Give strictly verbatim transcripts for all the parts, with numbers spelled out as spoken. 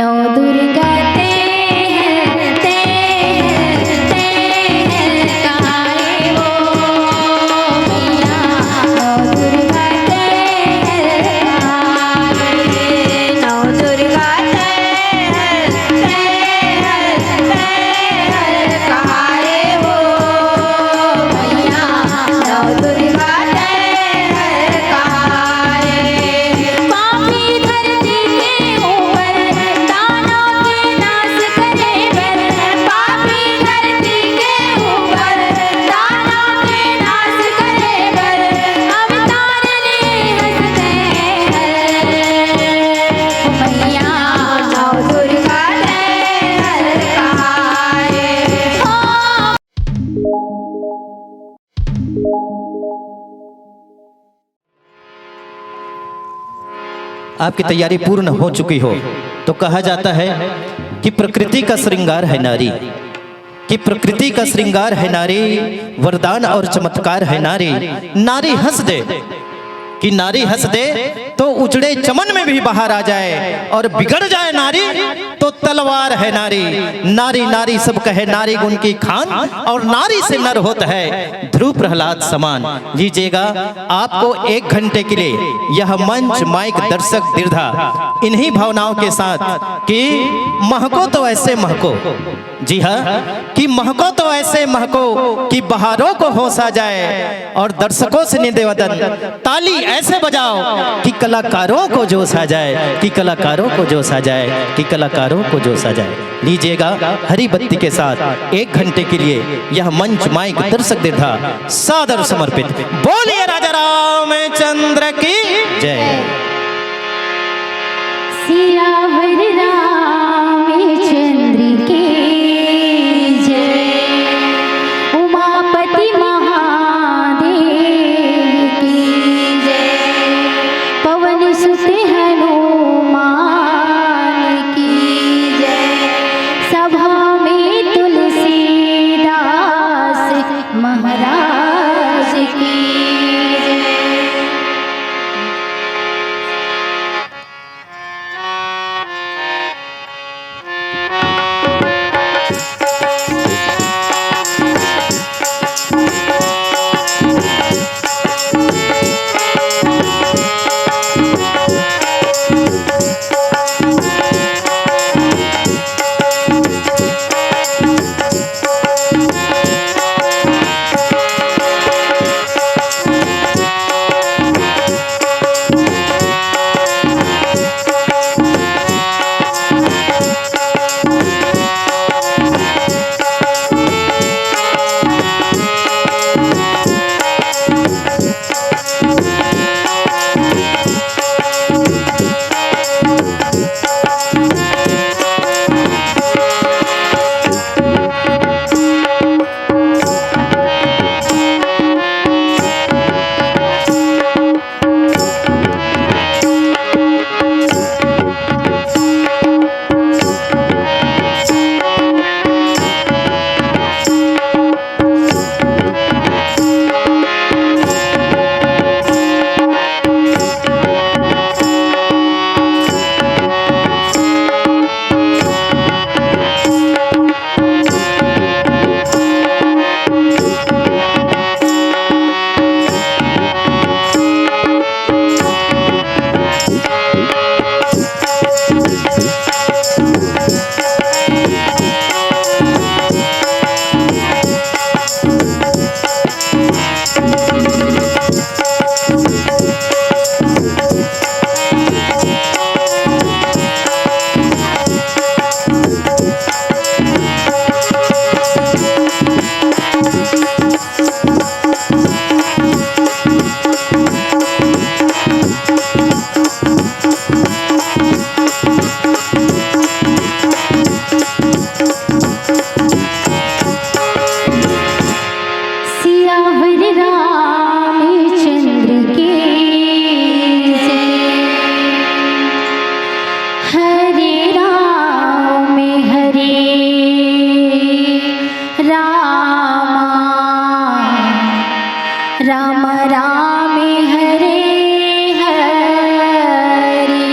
नौ दुर्गा तेहर, तेहर, तेहर कहाए वो मैया। नौ दुर्गा तेहर कहाए, नौ दुर्गा तेहर, तेहर, तेहर कहाए वो मैया। नौ दुर्गा तेहर कहाए। पापी धरती के ऊपर दानव के नाश करे बर, पापी धरती के ऊपर दानव के नाश करे बर अवतार ले हंसते हैं। मैया नौ दुर्गा तेहर कहाए। हो आपकी तैयारी पूर्ण हो चुकी हो तो कहा जाता है कि प्रकृति का श्रृंगार है नारी, कि प्रकृति का श्रृंगार है नारी, वरदान और चमत्कार है नारी। नारी हंस दे, कि नारी हंस दे तो उजड़े चमन में भी बहार आ जाए, और बिगड़ जाए नारी तो तलवार है नारी। नारी नारी सब कहे नारी गुण की खान, और नारी से नर होत है ध्रुव प्रहलाद समान। लीजिएगा, आपको एक घंटे के लिए यह मंच, माइक, दर्शक, दीर्घा, इन्हीं भावनाओं के साथ कि महको तो ऐसे महको, जी हाँ, कि महको तो ऐसे महको कि बहारों को होश आ जाए, और दर्शकों से निवेदन, ताली ऐसे बजाओ कि कलाकारों को जोश आ जाए, कि कलाकारों को जोश आ जाए, कि कलाकारों को जोश आ जाए। लीजिएगा, हरी बत्ती के साथ एक घंटे के लिए यह मंच, माइक, दर्शक, दीर्घा सादर समर्पित। बोलिए राजा रामचंद्र की जय। सियावर रामचंद्र की जय, उमापति महादेव की जय, पवन सुत हनुमान की जय, सभा में तुलसीदास महाराज की जय। सियावर रामचंद्र की जय। हरे राम हरे रामा, राम राम हरे हरे।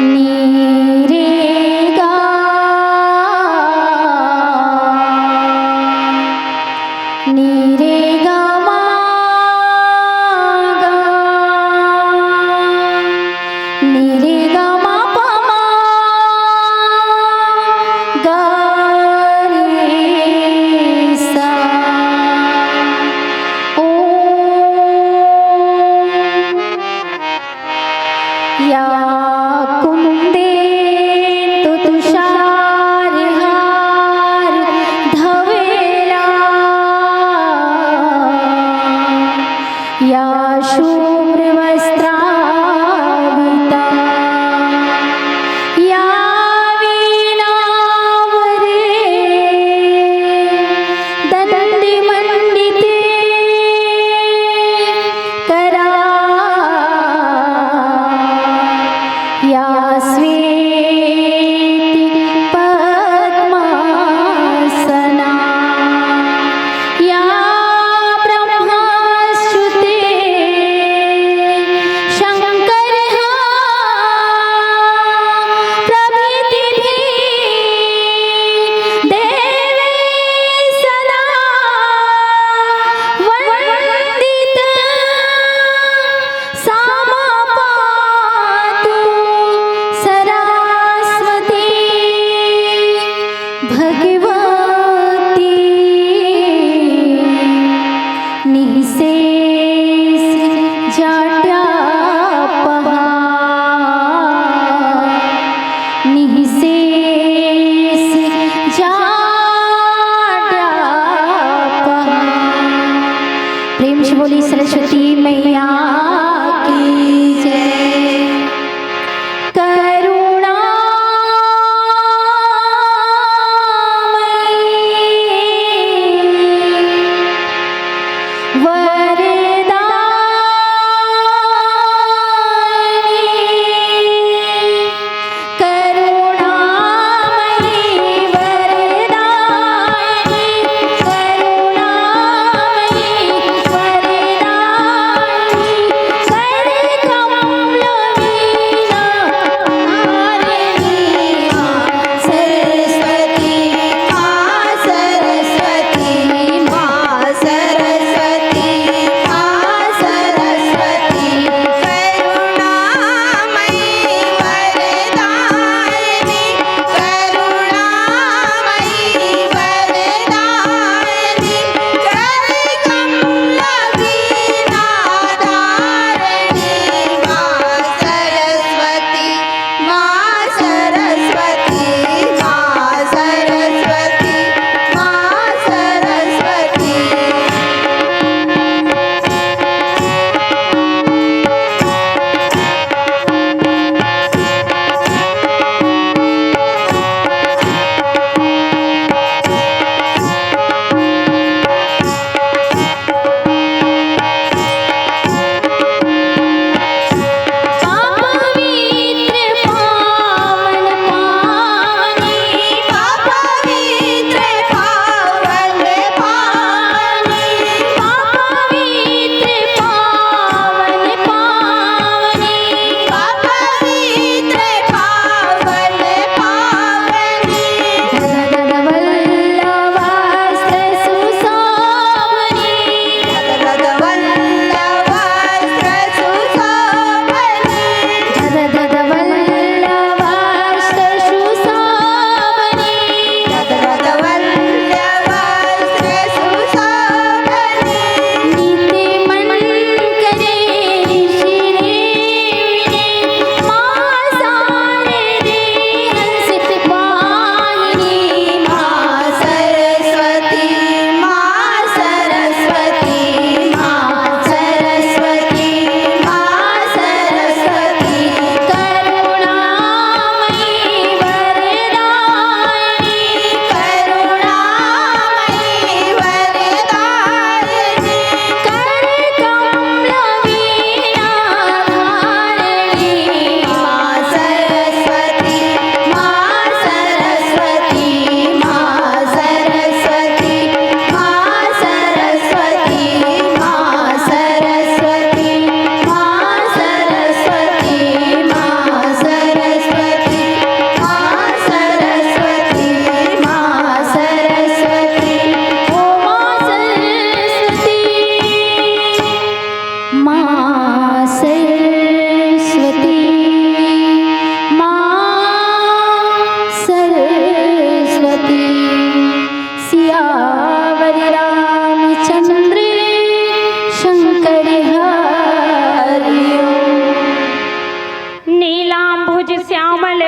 नी रे गा, नी रे गा मा गा, नी रे गा मा पा मा गा रे सा। ओ या कुन्देन्दु तुषारहार धवेला, या शुभ्रवस्त्रावृता, या वीणावरे दण्डमण्डिते करा।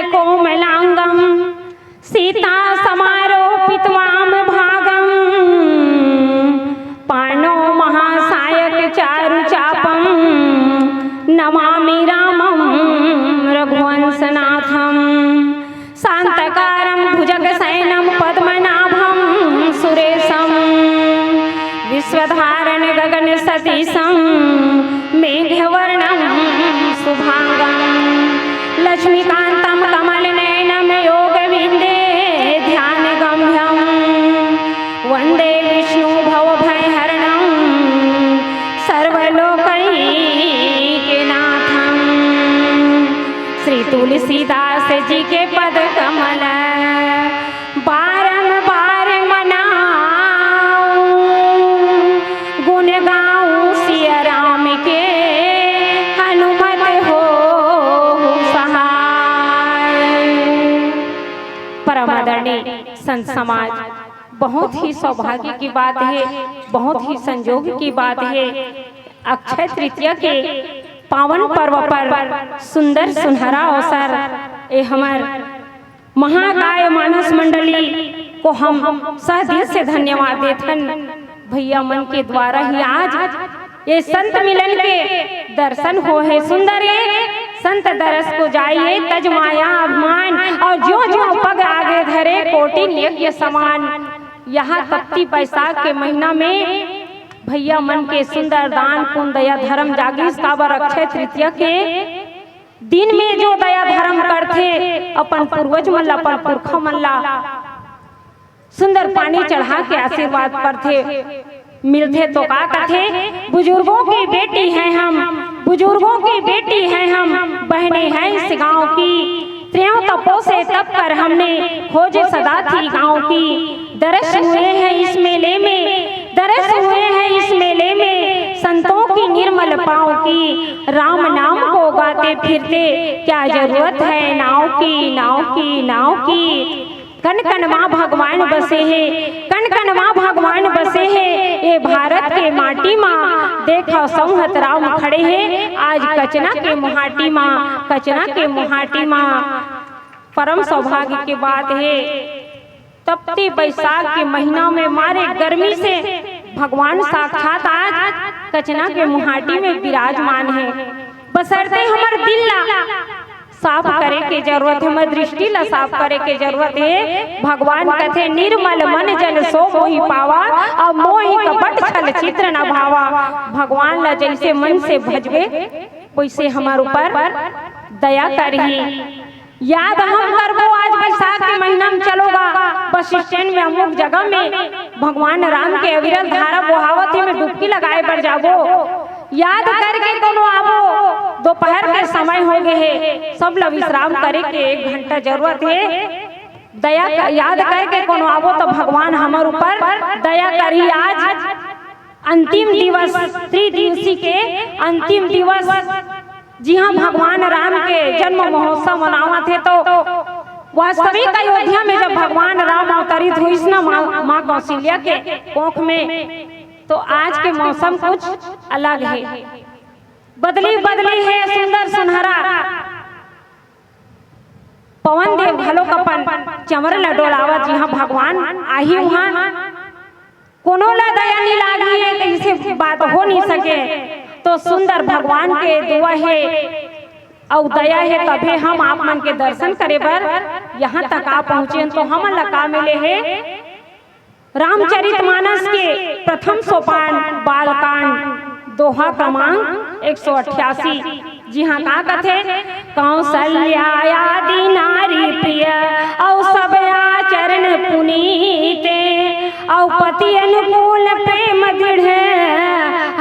कोमलांगं सीता समारोपित वाम भागं पाणौ महासायक चारु चापं नमामि रामं रघुवंशनाथं। शांताकारं भुजगशयनं पद्मनाभं सुरेशं विश्वधारणं गगनसदृशं मेघवर्णं शुभांगं लक्ष्मीकांतं कमलनयनं योगविंदे ध्यानगम्यं वंदे विष्णु भवभयहरणं सर्वलोकैकनाथं। श्री तुलसीदास जी के पद कमल बारंबार मनाऊं, गुण गाऊं सिया राम के हनुमत होहु सहाय। परम आदरणीय संत समाज, बहुत ही सौभाग्य की बात है, बहुत ही संजोग की बात है। अक्षय तृतीया के पावन पर्व पर सुंदर सुनहरा अवसर, ए हमर महाकाय मानस मंडली को हम सह दिल से धन्यवाद देथन। भैया मन के द्वारा ही आज ये संत मिलन के दर्शन हो है। सुंदर ये संत दरस को जाइए, तज माया अभिमान, और जो जो पग आगे धरे, कोटिन यज्ञ समान। यहाँ तपती बैसाख के महीना में भैया मन के सुंदर दान पुण्य दया धर्म जागिस, काबर अक्षय तृतीया के दिन में जो दया धर्म करथे, अपन पूर्वज मन ला, अपन पुरखा मन ला सुंदर पानी चढ़ा के आशीर्वाद करथे। मिलथे तो का कथे, बुजुर्गों की बेटी हैं हम, बुजुर्गों की बेटी हैं हम, बहनें हैं इस गांव की। त्यों तपो से तप कर हमने खोजे सदा थी गांव की। दरस हुए हैं इस मेले में, दरस हुए हैं इस मेले में संतों की निर्मल पाँव की। राम नाम को गाते फिरते क्या जरूरत है नाव की, नाव की, नाव की। कन कन मा भगवान बसे हे, कन कन मा भगवान बसे हे। ये भारत के माटी मा देखो संहत राम खड़े हे। आज कचना के मुहाटी मा, कचना के मुहाटी मा। परम सौभाग्य के बात हे, तपती बैसाख के महीना में मारे गर्मी से भगवान साक्षात आज कचना के मुहाटी में विराजमान हे। बसरते हमर दिल ला साफ करे के जरूरत हे, हमर दृष्टि ला साफ करे के जरूरत हे। भगवान कथे, "निर्मल मन जन सो मोहि पावा, अउ मोहि कपट छल चित्र न भावा।" भगवान ला जैसे मन से भजबे, वैसे हमर ऊपर दया करही। याद हम करबो, आज बैसाख के महीना में चलो गा बस स्टैंड में, अमुक जगह में भगवान राम के अविरल धारा बोहावत हे, में डुबकी लगाए बर जाबो। याद करके कोनो आबो, दोपहर के समय हो गए हे, सब ला विश्राम करे के एक घंटा जरूरत हे। दया क-, याद करके कोनो आबो तो भगवान हमर ऊपर दया करही। आज अंतिम दिवस, त्रिदिवसी के अंतिम दिवस, जिहाँ भगवान राम के जन्म महोत्सव मनावत हे, तो वास्तविक अयोध्या में जब भगवान राम अवतरित होइस ना माँ, माँ कौशल्या के कोख में, तो आज के मौसम कुछ अलग हे। बदली बदली हे, सुंदर सुनहरा। पवन देव घलोक अपन चंवर ल डोलावत, जिहाँ भगवान आही उहाँ कोनो ला दया नइ लागी हे, कइसे बात हो नइ सके। तो सुंदर भगवान के दुआ हे अउ दया हे, तभे हम आप मन के दर्शन करे बर यहाँ तक आ पहुँचे हन। तो हमन ला का मिले हे? रामचरित मानस के प्रथम सोपान बालकांड, दोहा क्रमांक एक सौ अट्ठासी, जिहाँ का कथे, "कौशल्या आदि नारी प्रिय, अउ सब आचरण पुनीत, अउ पति अनुकूल प्रेम दृढ़,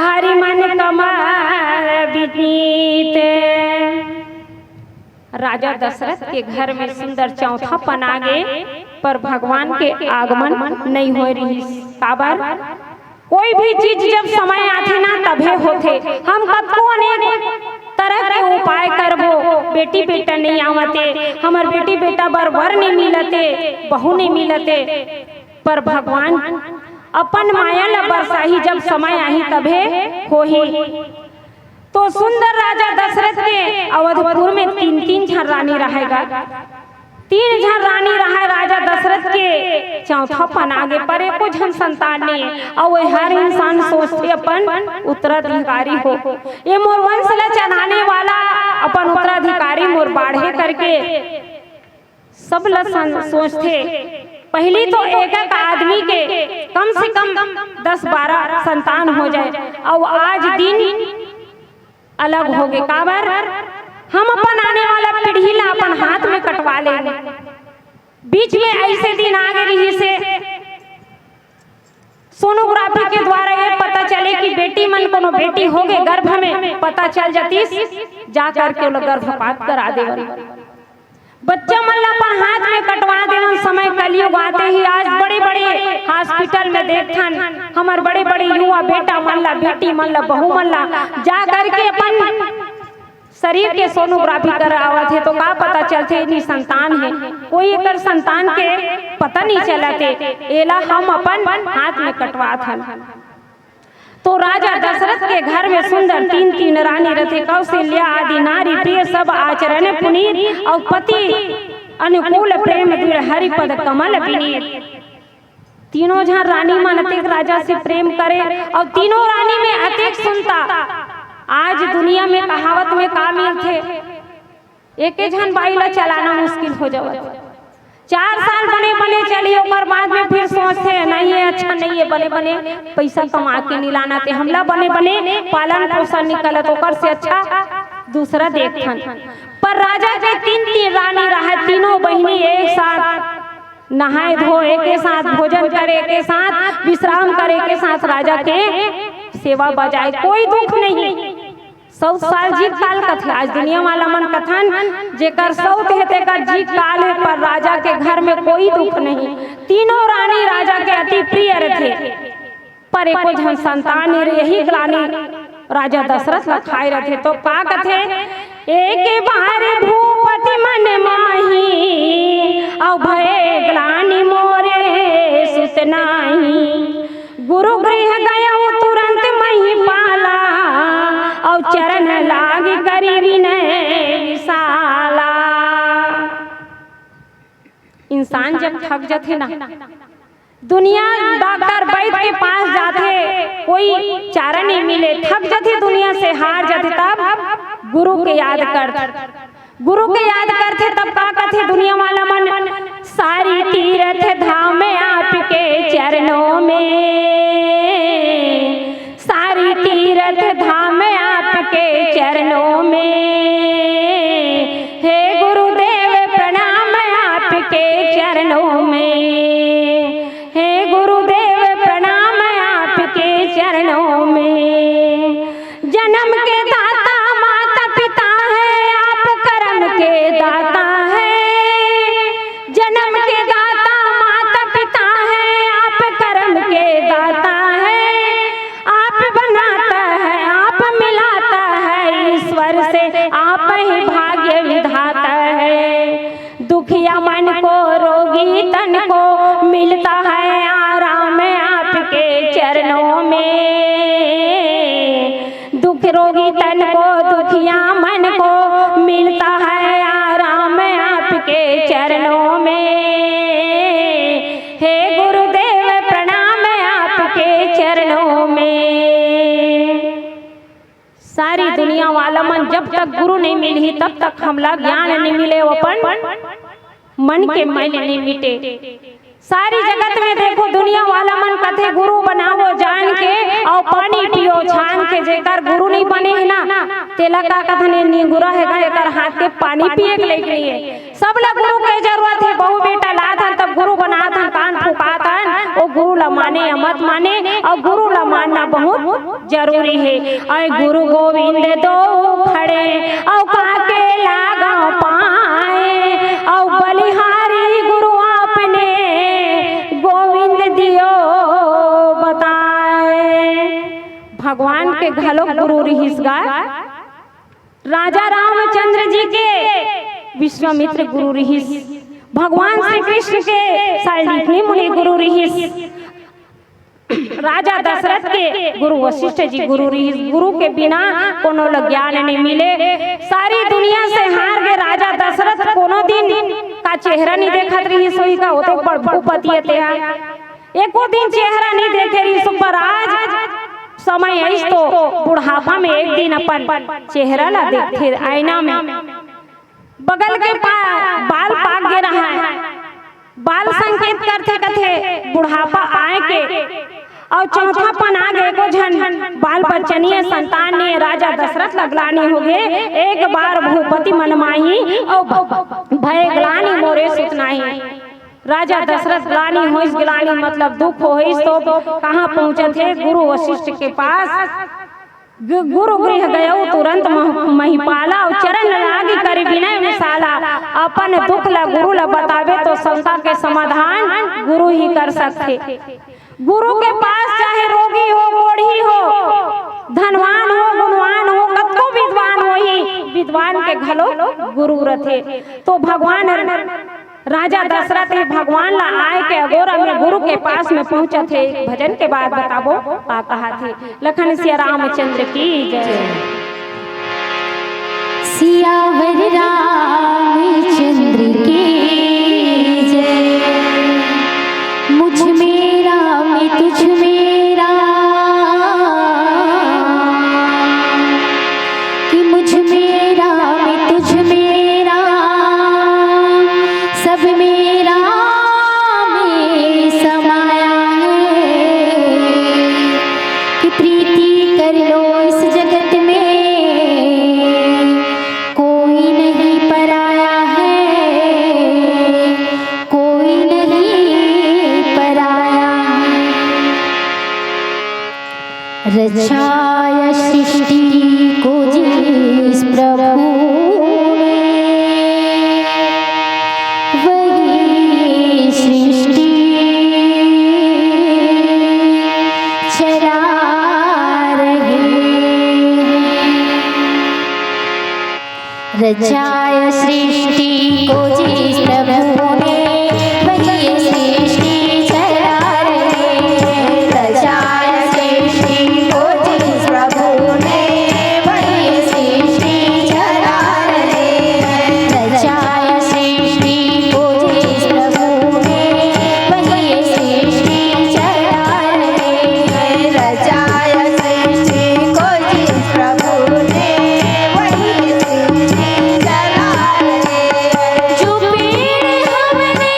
हरि मन कमल विनीत।" राजा दशरथ के घर में सुंदर चौथापन आ गे, पर भगवान के आगमन नइ होय रिहिस। काबर? कोई भी चीज जब समय आथे ना, तभे होथे। हम कतको अनेक तरह के उपाय करबो, बेटी बेटा नइ आवते, हमर बेटी बेटा बर वर नइ मिलते, बहू नइ मिलते, पर भगवान अपन माया ल बरसाही, जब समय आही तभे होही। तो सुंदर राजा दशरथ के अवधपुर में तीन तीन झन रानी रहय गा। तीन झन रानी रहय राजा दशरथ के, चौथा पना गे, पर एको झन संतान नइ हे। अउ हर इंसान सोचथे अपन उत्तराधिकारी हो, ये मोर वंश ला चलाने वाला अपन उत्तराधिकारी मोर बाढ़े करके सब ला सोचथे। पहिली तो एक एक आदमी के कम से कम दस बारह संतान हो जाए, अउ आज दिन अलग हो गे। काबर? हम अपन आने वाला पीढ़ी ला अपन हाथ में कटवा लेंगे। बीच में ऐसे दिन आ गे रहिसे, सोनोग्राफी के द्वारा ये पता चले कि बेटी मन कोनो बेटी हो गे गर्भ में, पता चल जातिस, जा करके ओला गर्भपात करा देवन। बच्चा मन ला अपन हाथ में कटवा देवन। समय कलयुग आते ही आज बड़े-बड़े हॉस्पिटल में देखथन, हमर बड़े-बड़े युवा बेटा मन ला, बेटी मन ला, बहू मन ला जा करके अपन शरीर के सोनोग्राफी करावत हे, तो का पता चलथे निसंतान हे, कोई एकर संतान के पता नहीं चलत हे। एला हम अपन हाथ में कटवात हन। तो राजा दशरथ के घर में सुंदर तीन तीन रानी रथे, कौशल्या आदि नारी प्रिय सब आचरण पुनीत, अउ पति अनुकूल प्रेम दृढ़ हरि पद कमल विनीत। तीनों झन रानी मन अतेक राजा से प्रेम करे, अउ तीनों रानी में अतेक सुंदर। आज दुनिया में कहावत में का मिलथे, एके झन बाई ला चलाना मुश्किल हो जावत। चार साल बने बने चली, ओकर बाद में फिर सोचथे, नहीं, ये अच्छा नहीं है, बने बने पैसा कमा के नहीं लाना ते, हमला बने बने पालन पोषण निकलत, ओकर से अच्छा दूसरा देखथन। पर राजा के तीन तीन रानी रहय, तीनों बहिनी एक साथ नहाए धोए, एके साथ भोजन करे, एके साथ विश्राम करे, एके साथ राजा के सेवा बजाए, कोई दुख नहीं। सौ साल जीत काल कथे, आज दुनिया वाला मन कथन, जेकर सौत हे तेकर जीत काल हे, पर राजा के घर में कोई दुख नहीं। तीनों रानी राजा के अति प्रिय रथे, पर एको झन संतान नहीं रहे। यही ग्लानी राजा दशरथ ला खाए रथे, तो का कथे, एक बार भूपति मन माही, अउ भय ग्लानी मोरे सुत नाही। गुरु गृह गयउ तुरंत मही पाला, अउ चरण लाग करि विनय विशाला। इंसान जब थक जथे ना, दुनिया डॉक्टर वैद्य के पास जाथे, कोई चारा नहीं मिले, थक जथे, दुनिया से हार जथे, तब गुरु के याद करथे। गुरु के याद करथे तब का कथे दुनिया वाला मन, सारी तीरथ धाम आपके चरणों में, सारी तीरथ धाम आपके चरणों में, हे गुरुदेव प्रणाम आपके चरणों में, हे गुरुदेव प्रणाम आपके चरणों में। जन्म के दाता माता पिता है, आप कर्म के दाता है। जन्म के दाता माता पिता है, आप कर्म के दाता है। आप बनाता है, आप मिलाता है, ईश्वर से आप ही भाग्य विधाता है। दुखिया मन को, रोगी तन को मिलता है आराम आपके चरणों में। दुख रोगी तन को, दुखिया मन को मिलता है आराम आपके चरणों में। हे गुरुदेव प्रणाम आपके चरणों में। सारी दुनिया वाला मन जब तक गुरु नहीं मिलही तब तक हमला ज्ञान नहीं मिले, अपन मन के मैल नहीं मिटे। सारी जगत में देखो दुनिया वाला मन कथे गुरु बनावो जान के, अउ पानी पियो छान के। जेकर गुरु नहीं बने हे ना, तेला का कथन, ये निगुरा हे गा, एकर हाथ के पानी पिए के लायक नहीं हे। सब ला गुरु के जरूरत हे। बहू बेटा लात हन तब गुरु बनात हन, कान फुकात हन, ओ गुरु ला माने या मत माने, अउ गुरु ला मानना बहुत जरूरी हे। अय गुरु गोविंद दो खड़े, अउ काके लागो पाए, अउ बलिहारी गुरु आपने गोविंद दियो बताए। भगवान के घलो गुरु रिहिस गा। राजा रामचंद्र जी के विश्वामित्र गुरु रिहिस, भगवान श्री कृष्ण के सांदीपनी मुनि गुरु रिहिस, राजा दशरथ के गुरु वशिष्ठ जी गुरु रिहिस। गुरु के बिना कोनो ल ज्ञान नहीं मिले। सारी दुनिया से हार गे राजा दशरथ। का चेहरा नहीं देखत रहिस होही का, वो तो बड़ भूपति हे तेहा। एको दिन चेहरा नहीं देखे रहिस, पर आज समय अइस तो बुढ़ापा में एक दिन अपन चेहरा ला देखथे आईना में। बगल के पा-, बाल पाक गे रहय, बाल संकेत करथे, कथे बुढ़ापा आए के। अउ चौथापन आ गे, एको झन बाल बच्चा नइ हे, संतान नइ हे, राजा दशरथ ला ग्लानि होगे। एक बार भूपति मन माही अउ भ-, भय ग्लानि मोरे सुत नाही। राजा दशरथ ग्लानि होइस, ग्लानि मतलब दुख होइस, तो कहाँ पहुँचत हे? गुरु वशिष्ठ के पास। गु-, गुरु गृह गयो तुरंत मह-, महिपाला, अउ चरण लागी करि विनय विशाला। अपन दुख ला गुरु ला बताबे तो शंका के समाधान गुरु ही कर सकथे। गुरु के पास चाहे रोगी हो, कोढ़ी हो, धनवान हो, गुणवान हो, कतको विद्वान होही, विद्वान के घलो गुरु रथे। तो भगवान राजा दशरथ ही भगवान ला आए के अगोरा में गुरु के पास में पहुंचत हे। एक भजन के बाद बताबो का कहाथे। लखन सिया रामचंद्र की जय। सियावर रामचंद्र की जय। मुझ में राम तुझ में राम, कि मुझ में राम तुझ में राम, सब में राम समाया है। कि प्रीति कर लो इस जगत में, कोई नहीं पराया है, कोई नहीं पराया है। रचाया सृष्टि को जिस प्रभु ने, वही सृष्टि चला रहे हैं। रचाया सृष्टि को जिस प्रभु ने, वही सृष्टि चला रहे हैं। रचाया सृष्टि को जिस प्रभु ने, वही सृष्टि चला रहे हैं। रचाया सृष्टि को जिस प्रभु ने, वही सृष्टि चला रहे हैं। रचाया सृष्टि को जिस प्रभु ने, वही सृष्टि चला रहे हैं। जो पेड़ हमने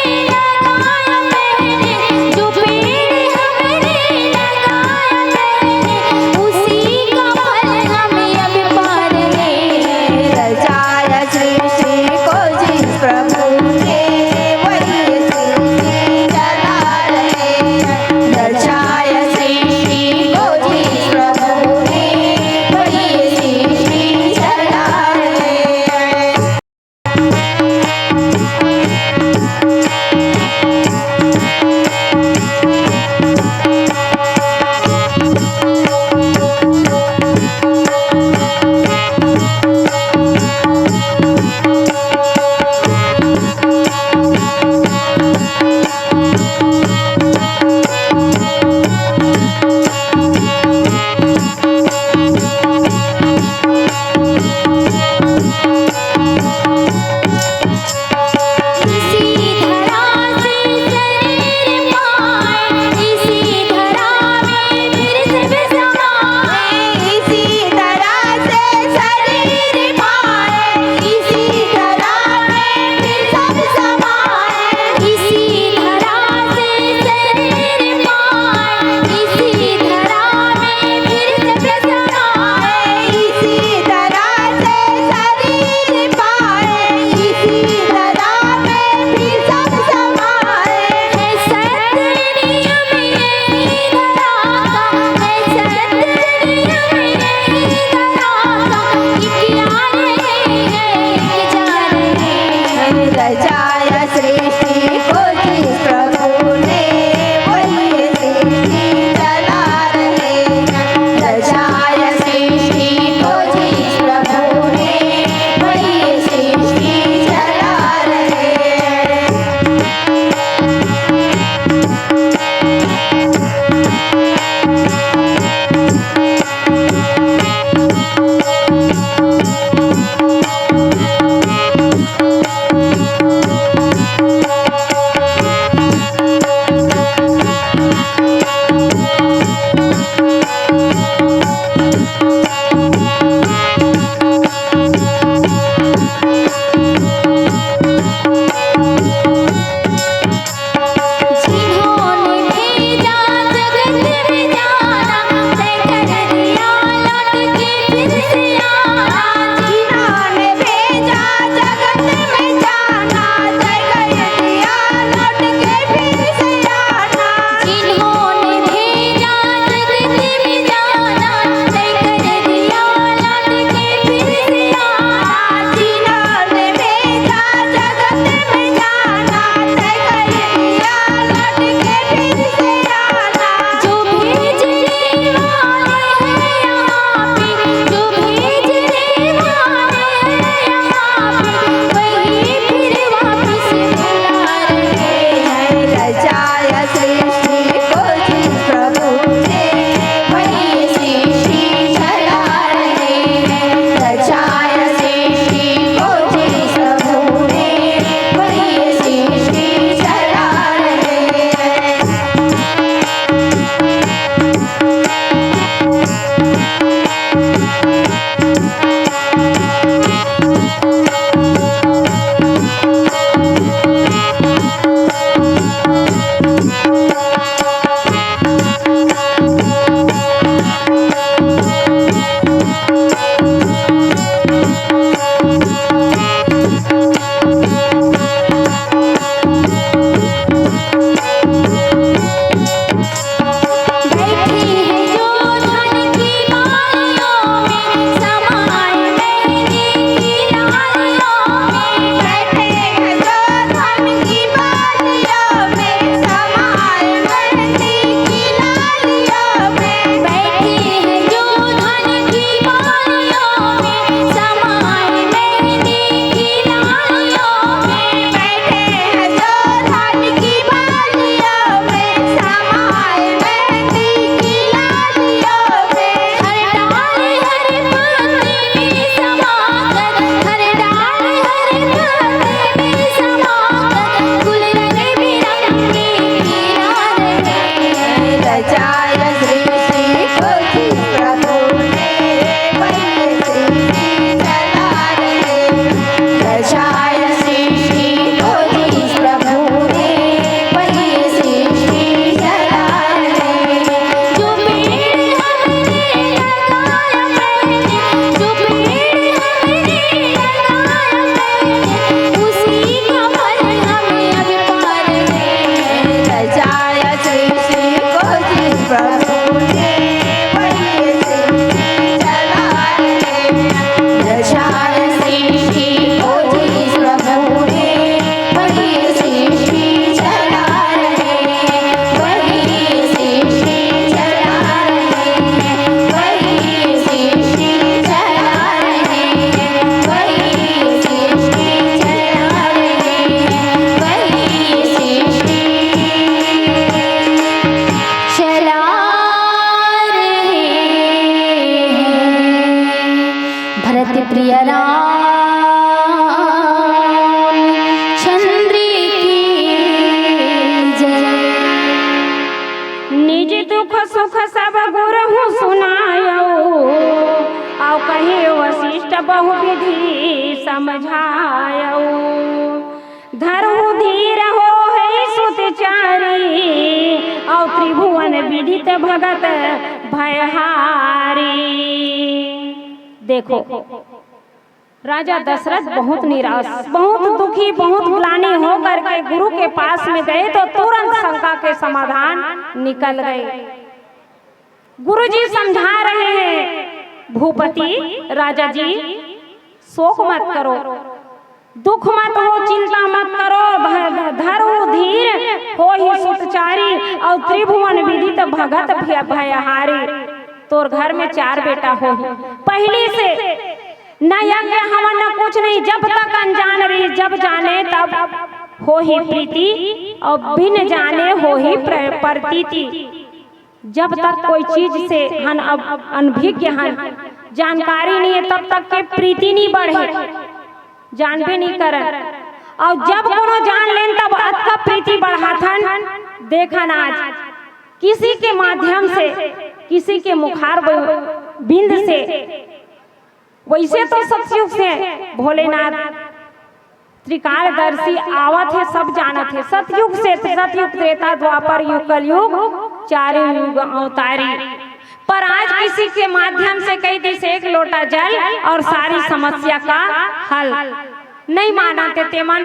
समझायउ। धरहु धीर होहै सुत चारी, अउ त्रिभुवन विदित भगत भयहारी। देखो, राजा दशरथ बहुत निराश, बहुत दुखी, बहुत ग्लानि हो करके गुरु के पास में गए तो तुरंत शंका के समाधान निकल गए। गुरु जी समझा रहे हैं, "भूपति, राजा जी, शोक मत करो, दुख मत हो, चिंता मत करो, ध-, ध-, धरहु धीर होहि सुत चारी, अउ त्रिभुवन विदित भगत भय-, भयहारी।" तोर घर में चार बेटा होही, पहले से न यज्ञ हवन न कुछ नहीं, जब तक अनजान रही, जब जाने तब होही प्रीति, अउ बिन जाने होही प्र-, प्रतीति। जब तक कोई चीज से हन अब अनभिज्ञ हन, जानकारी नहीं है, तब तक के प्रीति नहीं बढ़े, जानबे नहीं करन। अउ जब कोनो जान लेन तब अतका प्रीति बढ़ाथन। देखन आज किसी के माध्यम से, किसी के मुखार ब-, बिंद से, वैसे तो सतयुग से भोलेनाथ त्रिकालदर्शी आवत हे, सब जानत हे। सतयुग से, सतयुग, त्रेता, द्वापर युग, कलयुग, चारों युग अवतारी। पर आज किसी के माध्यम से कहि दिस एक लोटा जल और सारी समस्या का हल। नहीं मानत हे तेमन,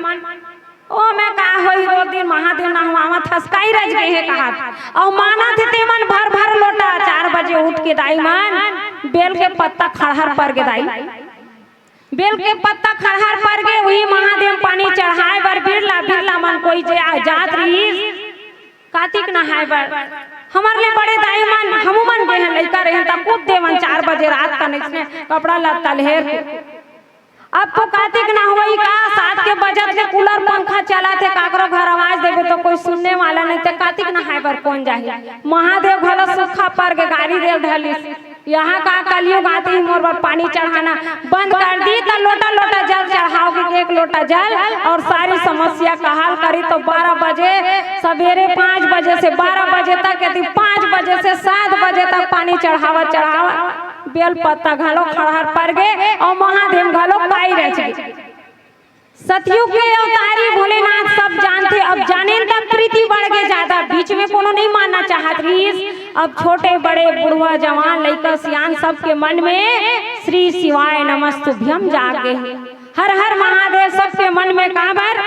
ओ मैं का होही, रोज दिन महादेव नहवावत हस, काई रज गे हे कहत। अउ मानत हे तेमन भर भर लोटा, चार बजे उठ के दाई मन बेल के पत्ता खड़हर पर गे दाई। बेल के पत्ता खड़हर पर गे, उही महादेव पानी चढ़ाए बर बिरला, बिरला मन कोई जे आ जात रहिस, कातिक नहाए बर। हमर ले बड़े दाई मन, हमू मन गे हन, लइका रहेन, त कूद देवन चार बजे रात कन अइसने कपड़ा लत्ता लेहेर के। अब तो कातिक नहवई का, सात के बजत ले कूलर पंखा चलत हे, काकरो घर आवाज देबे तो कोई सुनने वाला नहीं, त कातिक नहाए बर कोन जाही? महादेव घलो सूखा पर गे, गारी देव ढलिस। यहाँ का कलयुग आते ही मोर बर पानी चढ़ाना बंद कर दी, त लोटा लोटा जल चढ़ाओगी, एक लोटा जल और सारी समस्या का हल करी। तो बारह बजे सवेरे, पाँच बजे से बारह बजे तक, यदि पाँच बजे से सात बजे तक पानी चढ़ावा चढ़ावा, बेल पत्ता घलो खड़हर पर गे और महादेव घलो काई रच गे। सतयुग के अवतारी भोलेनाथ सब जानथे। अब जानेन तब प्रीति बढ़ गे ज्यादा, बीच में कोनो नहीं मानना चाहत रहिस। अब छोटे बड़े बुढ़वा जवान लइका सियान सबके मन में श्री शिवाय नमस्तुभ्यम जाग गे हे। हर हर महादेव सबके मन में काबर?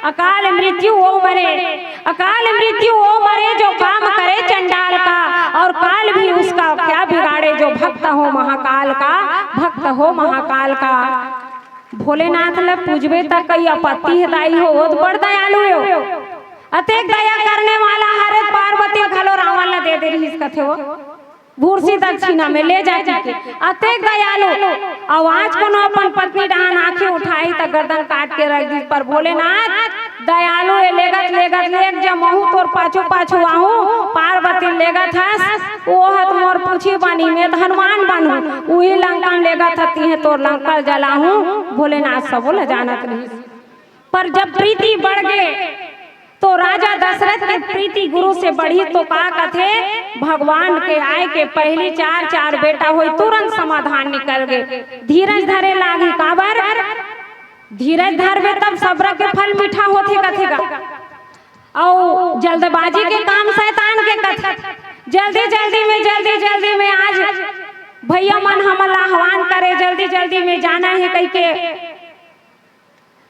अकाल मृत्यु ओ मरे, अकाल मृत्यु ओ मरे जो काम करे चंडाल का, और काल भी उसका क्या बिगाड़े जो भक्त हो महाकाल का, भक्त हो महाकाल का। भोलेनाथ ल पूजबे त कई आपत्ति हे दाई हो, ओ त बड़ दयालु हे। अतेक दया करने वाला हरे, पार्वती घलो रावण ल दे दे रहिस कथे वो, भूसी दक्षिणा में ले जा के। अतेक दयालु। अउ आज कोनो अपन पत्नी डहान आंखी उठाही त गर्दन काट के रख दिस, पर भोलेनाथ दयालु हे, लेगत लेगत लेग जमहूं, तोर पाछू पाछू आहूं, पार्वती लेगत हस, ओ हत मोर पूछी बनी, मैं त हनुमान बनहूं, उही लंका में लेगत हती है, तोर लंका जलाहूं, भोलेनाथ सबो ल जानत रहिस। पर जब प्रीति बढ़ गे तो राजा दशरथ के प्रीति गुरु से बढ़ी तो का कथे, भगवान के आय के पहली चार चार बेटा होई, तुरंत समाधान निकल गे। धीरज धरे लागी, काबर? धीरज धरबे तब सब्र के फल मीठा होथे कथे गा। अउ जल्दबाजी के काम शैतान के कथे। जल्दी जल्दी में, जल्दी जल्दी में आज भैया मन हमन ला आह्वान करे, जल्दी जल्दी में जाना हे कहिके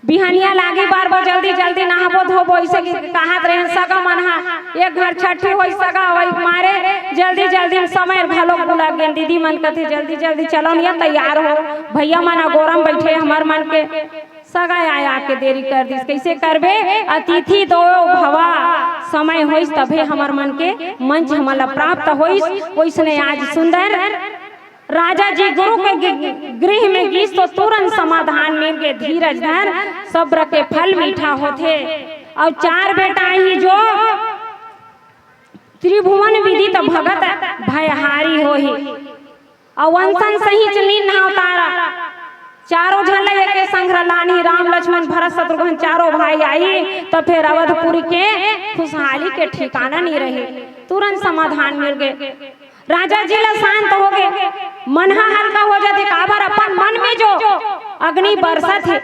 बिहनिया लागी बार बर जल्दी जल्दी नहाबो धोबो, अइसे कि कहत रहेन सगा मन हा, एक घर छठी होई सगा होई मारे, जल्दी जल्दी में समय घलो भुला गेन। दीदी मन कथे जल्दी जल्दी चलो न, या तैयार हो, भैया मन अगोरम बैठे, हमर मन के सगा आय आके देरी कर दिस, कइसे करबे? अतिथि देवो भवा, समय होइस तभे हमर मन के मंच हमन ला प्राप्त होइस। ओइसने आज सुंदर राजा जी गुरु के गि-, गृह में गिस तो तुरंत समाधान मिल गे। धीरज धर, सब्र के फल मीठा होथे। अउ चार बेटा ही जो त्रिभुवन विदित भगत भयहारी होही। अउ अंसन सही चलीन ना अवतारा। चारों झन ल एके संग लानही, राम लक्ष्मण भरत शत्रुघ्न चारों भाई आही, त फेर अवधपुरी के खुशहाली के ठिकाना नहीं रही। तुरंत समाधान मिल गे। राजा जी ला शांत होगे, मन ह हल्का हो जाथे। काबर? अपन मन में जो अग्नि बरसत हे,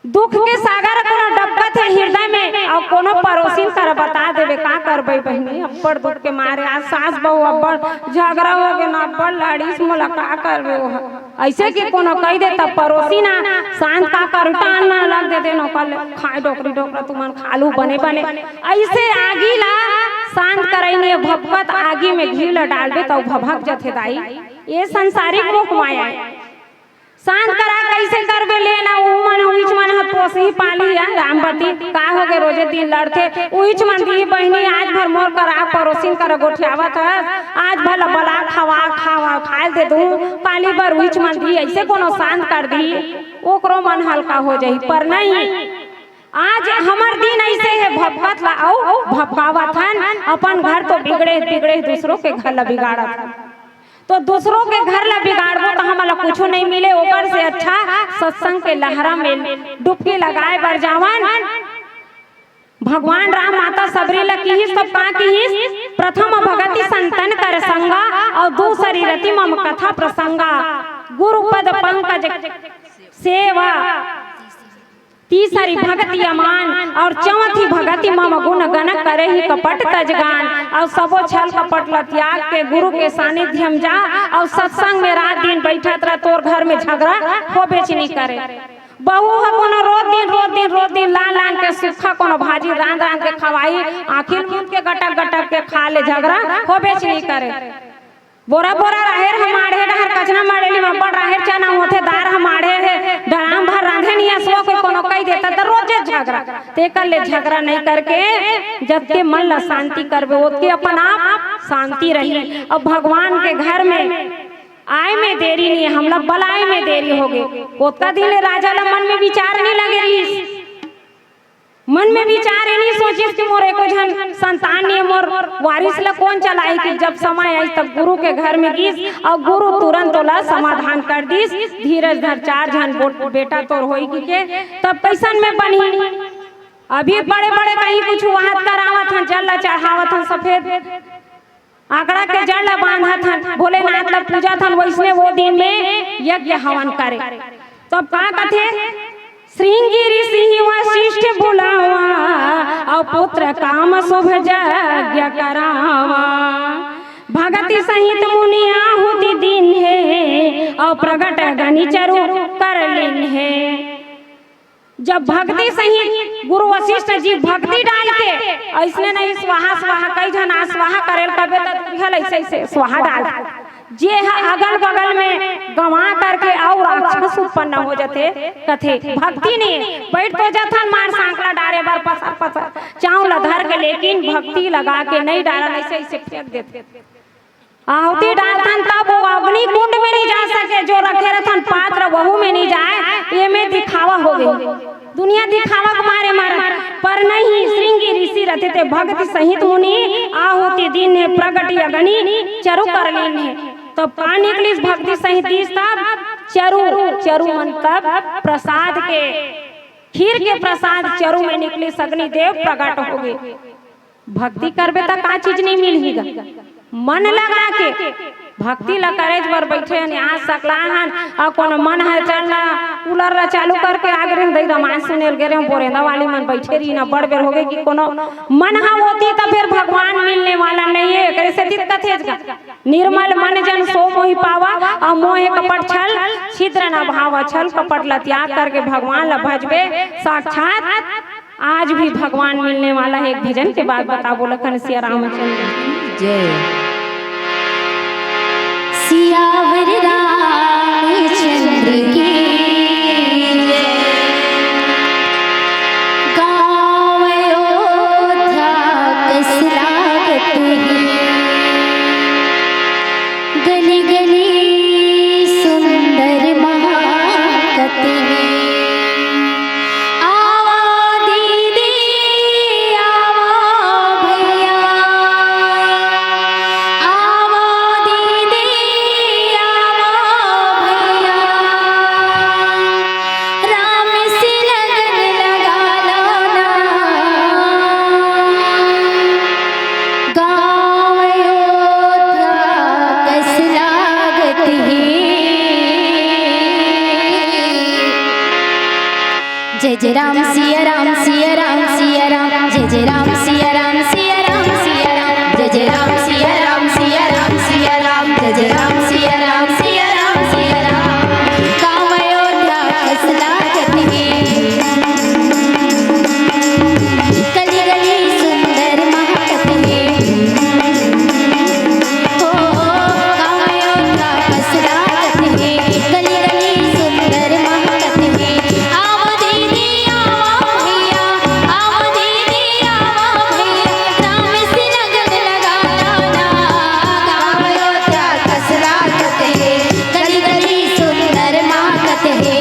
दुख के सागर कोनो डबकत हे हृदय में, अउ कोनो परोसिन करा बता देबे, का करबे बहिनी, अब्बड़ दुख के मारे आज सास बहू अब्बड़ झगरा होगे ना, अब्बड़ लड़िस, मोला का करबे ओह। अइसे कि कोनो कहि दे त परोसिन ह शांत का करू, टान ना लग देते नोकर ले, खाए डोकरी डोकरा तुमन खा लू बने बने। अइसे आगी ला शांत करई नहीं, भभकत आगी में घी ला डालबे त भभक जथे दाई। ये संसारिक मोह माया हे। शांत करा कइसे करबे ले ना, ऊ मन उहीच मन ह पोसही पालही या रामबती। का होगे, रोजे दिन लड़थे, उहीच मन दिही बहिनी, आज भर मोर करा परोसिन करा गोठियावत हस, आज भर ला बला खवा खवा खाए दे दूं, काली बर उहीच मन दिही, अइसे कोनो शांत कर दिही, ओकरो मन हल्का हो जाही। पर नहीं, आज हमर दिन अइसे हे, भभकत ला अउ भभकावत हन, अपन घर तो बिगड़े बिगड़े दूसरों के घर ला बिगाड़त हन। तो दूसरों के घर ला बिगाड़बो त हमन ला कुछु नहीं मिले, ओकर से अच्छा सत्संग के लहरा में डुबकी लगाए बर जावन। भगवान राम माता सबरी ला किहिस, तो का किहिस? प्रथम भगति संतन कर संगा, अउ दूसरी रति मम कथा प्रसंगा। गुरु पद पंकज सेवा, तीसरी भगति अमान, अउ चौथी भगति मम गुण गण करही कपट तजगान। अउ सबो छल कपट ल त्याग के गुरु के सानिध्य म जा, अउ सत्संग में रात दिन बैठत रह, तोर घर में झगरा होबेच नहीं करे। बहू ह कोनो रोज दिन, रोज दिन, रोज दिन लान लान के सुक्खा कोनो भाजी रांध रांध के खवाही, आँखी ल मूंद के गटक गटक के खा ले, झगरा होबेच नहीं करे। बोरा बोरा राहेर ह माढ़े डहर कचना मड़ेली म अब्बड़ राहेर चना होथे, दार ह माढ़े हे, डराम भर रांधे नहीं असवा कोई कोनो कहि देता त रोजे झगरा। तेकर ले झगरा नहीं करके जतके मन ला शांति करबे ओतके अपन आप शांति रही। अब भगवान के घर में आए में देरी नहीं, हमला बलाए में देरी होगे। ओतका दिन ले राजा ला मन में विचार नहीं लगे रहिस। मन में विचार ये नहीं सोचिस कि मोर एको झन संतान नहीं, मोर वारिस ला कोन चलाही, कि जब समय आइस तब गुरु के घर में गिस अउ गुरु तुरंत ओला समाधान कर दिस। धीरज धर, चार झन बो-, बेटा तोर होई कि के, तब कइसन में बनही? अभी बड़े बड़े कहीं कुछ वहां करावत हन, जल ला चढ़ावत हन, सफेद आंकड़ा के जड़ ला बांधत हन, भोलेनाथ ला पूजत हन, वइसने वो दिन में यज्ञ हवन करे। तो अब का कथे? श्रृंगी ऋषि वशिष्ठ बुलावा, अउ पुत्र काम शुभ यज्ञ करावा। भगति सहित मुनि आहुति दीन्हे, अउ प्रगट अगनि चरु कर लीन्हे। जब भक्ति सहित गुरु वशिष्ठ जी भक्ति डाल के अइसने नहीं स्वाहा स्वाहा कई झन आ स्वाहा करेल कबे त तुहल अइसे अइसे स्वाहा डाल जे ह अगल बगल में गवा करके अउ राक्षस उत्पन्न हो जथे। कथे भक्ति नहीं बैठ तो जथन मार सांकला डारे बर पसर पसर चाव ल धर के, लेकिन भक्ति लगा के नहीं डारन, अइसे अइसे फेंक देथे। आहुति डालथन तब वो अग्नि कुंड में नहीं जा सके, जो रखे रहथन पात्र वहू में नहीं जाए। ये में दिखावा हो गई, दुनिया दिखावा के मारे मारे। पर नहीं, श्रृंगी ऋषि रहते थे भक्ति सहित मुनि, आहुति दीन्हे प्रगटि अगनि चरु कर लीन्हे। तब का निकलिस भक्ति सहित दीस तब चरु, चरु मन तब प्रसाद के, खीर के प्रसाद चरु में निकलिस, अग्निदेव प्रगट हो गए। भक्ति करबे त का चीज नहीं मिलही गा? मन लगा के भक्ति ला करे बर बैठे हन, यहाँ सकला हन, अउ कोनो मन ह चढ़ ला, कूलर ला चालू करके आ गे रहे, दई रामायण सुने ल गे रहे, बोरेंदा वाली मन बैठे रही ना, बड़ बेर हो गए कि कोनो मन ह होती त फिर भगवान मिलने वाला नहीं है, एकरे सेती कथेच गा, निर्मल मन जन सो मोहि पावा, अउ मोह कपट छल छिद्र न भावा, छल कपट ला त्याग करके भगवान ला भजबे, साक्षात आज भी भगवान मिलने वाला है। एक भजन के बाद बताबो लखन सिया रामचंद्र की जय। सियावर रामचंद्र की जय। गाँव अयोध्या कस लागत है, गली गली सुंदर महकत है। आवा दीदी, आवा भैया, आवा दीदी, आवा भैया। जय जय राम सिया राम सिया राम सिया राम, जय जय राम सिया राम सिया राम सिया राम, जय जय राम सिया राम सिया राम सिया राम, जय जय राम सिया राम सिया राम सिया राम। गाँव अयोध्या कस लागत हे, गली गली सुंदर महकत हे। हो, गाँव अयोध्या कस लागत हे, गली गली सुंदर महकत हे। आवा दीदी, आवा भैया, आवा दीदी, आवा भैया, राम से लगन लगा लाना। गाँव अयोध्या कस लागत हे, गली गली सुंदर महकत हे।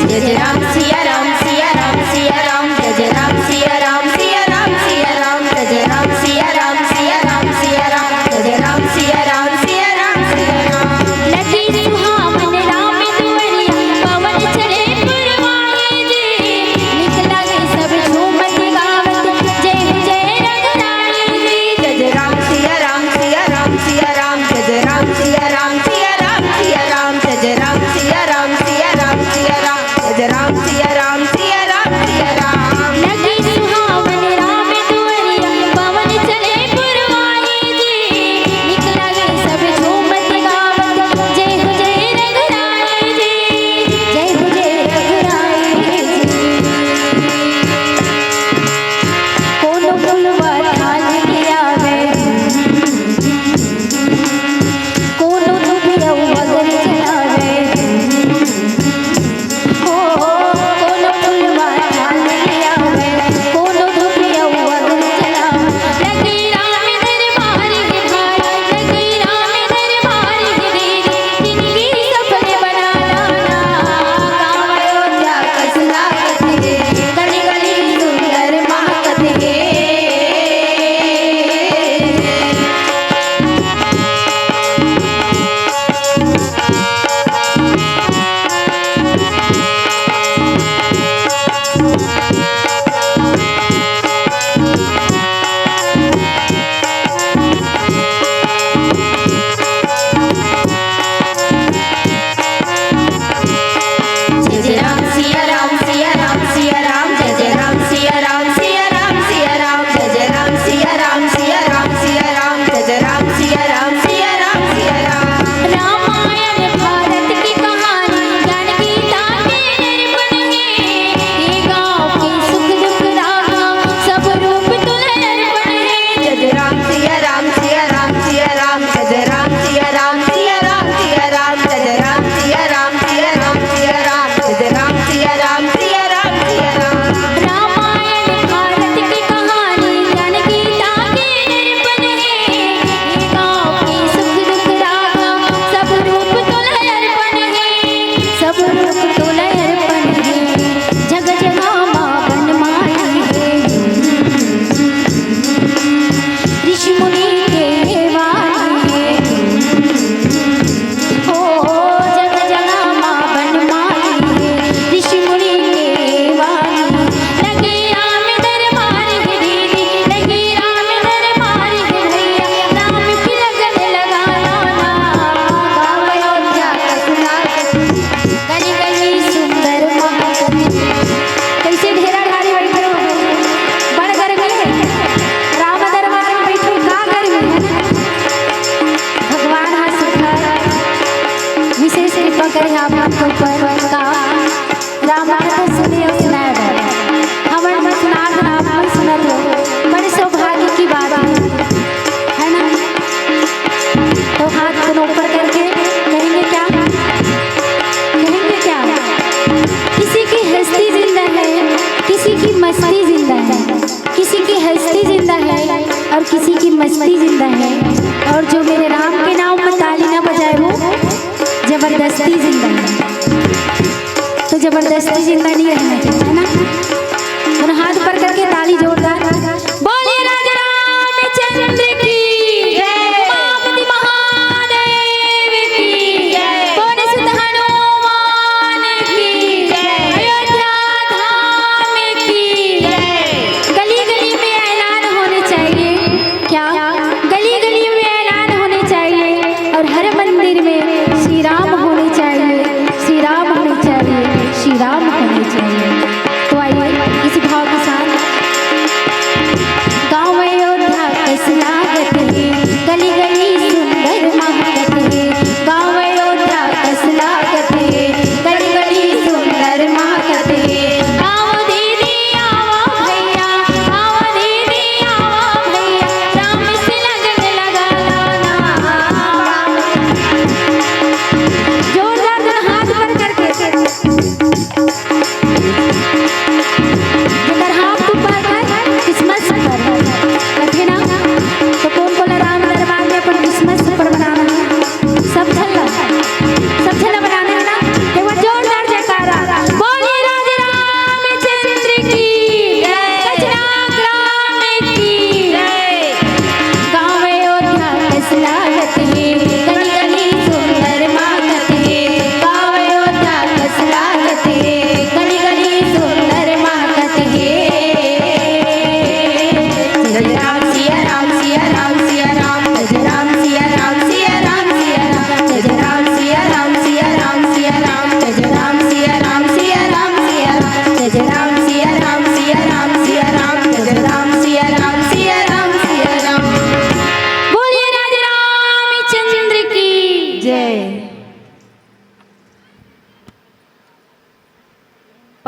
जय जय राम सिया राम सिया राम सिया राम, जय जय राम सिया राम सिया राम सिया राम, जय जय राम सिया राम सिया राम सिया राम, जय जय राम सिया राम सिया राम सिया राम। लगी सुहावन राम दुआरिया, पवन चले पुरवाए जी। निक लागे सब झूमत गावत, जय हो जय रघुराई जी। जय जय राम सिया राम सिया राम सिया राम, जय जय राम सिया राम सिया राम सिया राम, जय जय राम सिया राम सिया राम सिया राम, जय जय राम सिया राम सिया राम सिया राम। लगी सुहावन राम दुआरिया, पवन चले पुरवाए जी। निक लागे सब झूमत गावत, जय हो जय रघुराई जी, जय हो जय रघुराई जी। कोनो फुलवा थाल ले आवे, कोनो धूप अउ अगर जलावे। हो, कोनो फुलवा थाल ले आवे, कोनो धूप अउ अगर जलावे। लगे राम दरबार हे भाई, लगे राम दरबार हे दीदी, जिनकी सफल बना लाना। गाँव अयोध्या कस लागत हे, गली गली सुंदर महकत हे। जय जय राम सिया राम सिया राम सिया राम, जय जय राम सिया राम सिया राम सिया राम, जय जय राम सिया राम सिया राम सिया राम, जय जय राम सिया राम सिया राम सिया राम। रामायण भारत की कहानी, ज्ञान गीता के निरूपण हे। ये गाँव के सुख दुख राहा, सब रूप तुला अर्पण हे। जय जय राम सिया राम सिया राम सिया राम, जय जय राम सिया राम सिया राम सिया राम, जय जय राम सिया राम सिया राम सिया राम, जय जय राम सिया राम सिया राम सिया राम। रामायण भारत की कहानी, ज्ञान गीता के निरूपण हे। ये गाँव के सुख दुख राहा, सब रूप तुला अर्पण हे, सब रूप तुला अर्पण हे। जग जगा मा बनमाली हे, ऋषि मुनि के वाणी हे। हो, जग जगा मा बनमाली हे, ऋषि मुनि के वाणी। लगे राम दरबार हे दीदी, लगे राम दरबार हे भैया, राम की लगन लगा लाना। गाँव अयोध्या कस लागत, गली गली सुंदर महकत। कैसे ढेरा ढारी बैठे हो, बड़ गर्मी हे। राम दरबार में बैठे, का गर्मी हे ना? भगवान हा सुघर विशेष कृपा करे आप मन के ऊपर। का राम कथा सुने अउ सुनाए बर हमन मन सुनात हन, आप मन सुनत हो, बड़े सौभाग्य की बात हे, है ना? तो हाथ दोनों ऊपर करके कहेंगे क्या? कहेंगे क्या? किसी की हस्ती जिंदा है, किसी की मस्ती जिंदा है। किसी की हस्ती जिंदा है और किसी की मस्ती जिंदा है। और जो मेरे राम के नाम में ताली ना बजाए, वो जबरदस्ती जिंदा है। तो जबरदस्ती जिंदा नहीं रहना चाहिए, है ना? दोनों हाथ ऊपर करके ताली जोरदार। बोले राजा रामचंद्र की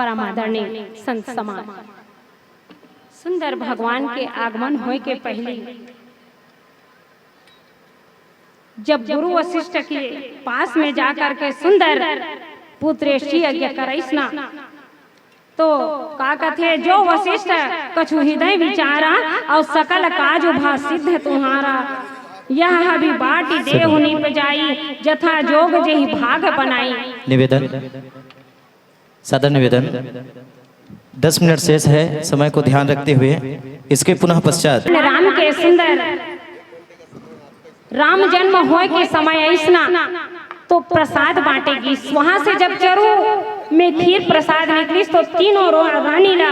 परम आदरणीय संत समाज, सुंदर भगवान के आगमन होय के पहिली जब गुरु वशिष्ठ के पास में जा करके सुंदर पुत्रेष्ठी यज्ञ करइस ना, तो का कथे, "जो वशिष्ठ कछु हृदय विचारा, और सकल काज उभा सिद्ध तुम्हारा। यह हबि बाटी देहु निपजाई, जथा जोग जेहि भाग बनाई।" निवेदन, सादर निवेदन, दस मिनट शेष है, समय को ध्यान रखते हुए इसके पुनः पश्चात राम के सुंदर राम जन्म होय के समय अइसना तो प्रसाद बांटे गिस। वहां से जब चरू में खीर प्रसाद निकलिस तो तीनों रो-, रानी ला